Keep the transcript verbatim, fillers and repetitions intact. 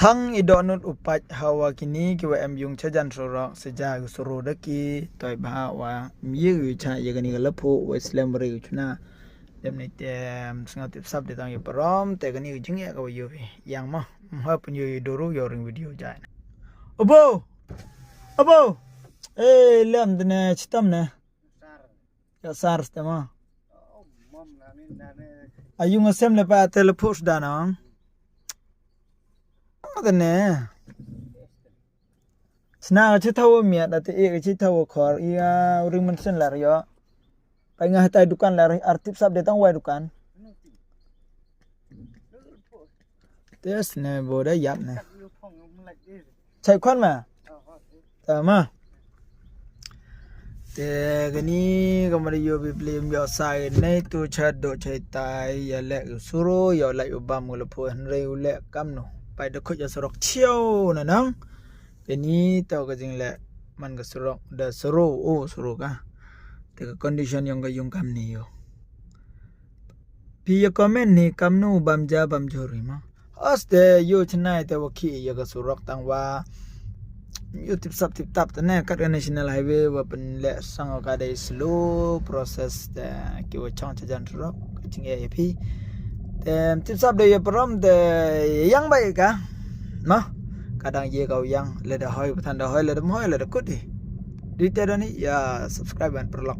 Tang i doh nut u pait hawa kini ki wa em yung chajan surok seja u suru da ki toi bha wa mye u cha ya kani ka lapu wa slem re u chuna. Dem ni te sngaw tip sap de tang ya parom te kani ka jingya ka wa yo yang ma. Mha pun yo duru yo ring video jai. Abo! Abo! Eh, lem de ne chitam ne. Ya sar ste ma. Ayung asem le pa te le push da na. Ada ne. Sna ka chi thaw miat da te e ka chi thaw khor i a ring man sen lar yo. Pai nga tai dukan lar ar tip sap de tang wai dukan. Tes ne bo da yap ne. Chai kwan ma. Ta ma. Te kani ka ma da yo bi plim yo sai nei tu cha do chai tai ya le u suru yo le u bam u le phu hen re u le kam nu. Pai da khut ya surok chiao na nang. Kani to ka jing le man ka surok da suru o suru ka. Te ka condition yong ka yung kam ni yo. Pi ya comment ni kam nu bam ja bam jori ma. Aste yo chnai te wa khi ya ka surok tang wa yo tip sap tip tap te ne kat ka national highway wa pen le sang ka dei slow process te ki wa chong chajan surok ka ching ya pi. Te tip sap de ya parom te yang bai ka. Ma kadang ye ka yang le da hoi pathan da hoi le da hoi le da kut di. Di te da ni ya subscribe and perlok.